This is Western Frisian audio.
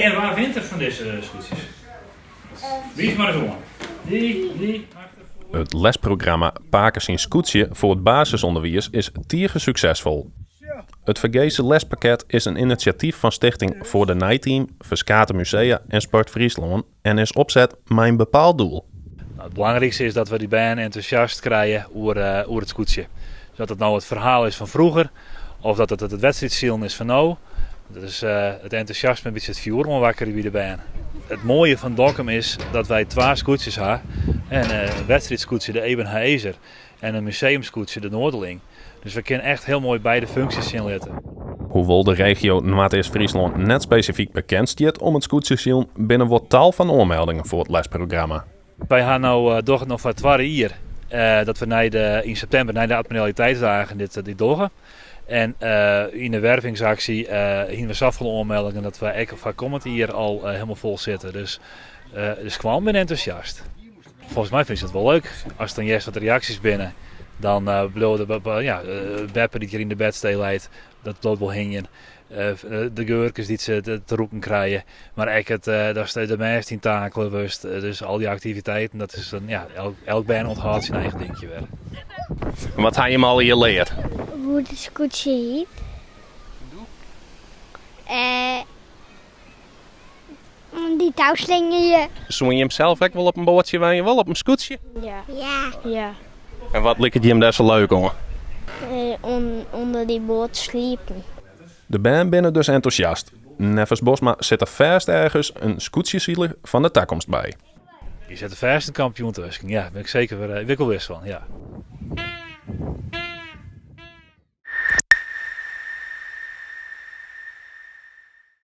En wa wint der fan dizze skûtsjes? Wiis mar ris oan. Dy, dy, achter, foar. It lesprogramma Pake syn skûtsje foar it basisûnderwiis is tige suksesfol. It fergese lespakket is in inisjatyf fan Stichting Foar de Neiteam, ferskate musea en Sport Fryslân en is opset mei in bepaald doel. It belangrykste is dat we dy bern entûsjast krije oer oer it skûtsje. Dus dat it no it ferhaal is fan froeger of dat it it wedstriidsilen is fan no. Dat is it entûsjasme in bytsje it fjoer oanwakkerje by de bern. It moaie fan Dokkum is dat wy twa skûtsjes ha. In wedstriidskûtsje, de Eben Haëzer, en in museumskûtsje, de Noorderling. Dus we kinne echt hiel moai beide funksjes sjen litte. Hoewol de regio Noardeast-Fryslân net spesifyk bekend stiet om it skûtsjesilen, binne wol tal fan oanmeldingen foar it lesprogramma. Wy ha no, dogge it no foar it twadde jier dat we nei de, yn septimber nei de Admiraliteitsdagen dit, dit dogge. En yn de wervingsaksje hiene we safolle oanmeldingen dat we ek foar kommend jier al hielendal fol sitte. Dus de skoallen binne entûsjast. Folgens my fine se it wol leuk. Ast dan hearst wat de reaksjes binne, dan bliuwe de ja, beppe dy't hjir yn de bedstee leit, dat bliuwt wol hingjen. De geurkes dy't se te rûken krije, mar ek it datst de mêst yn takele wurdst. Dus al dy aktiviteiten, dat is dan, ja, elk bern ûnthâldt syn eigen dinkje wer. Wat ha jim allegear leard? Hoe't it skûtsje hjit. Dy touslingerje. Soene jim sels ek wol op in boatsje wenje wolle, op in skûtsje? Ja. Ja. En wat liket jim dêr sa leuk oan? Under dy boat sliepen. De bern binne dus entûsjast. Neffens Bosma sit der fêst ergens in skûtsjesiler fan de takomst by. Hjir sit der fêst in kampioen tusken, ja, bin ik seker, bin ik wol wis fan, ja.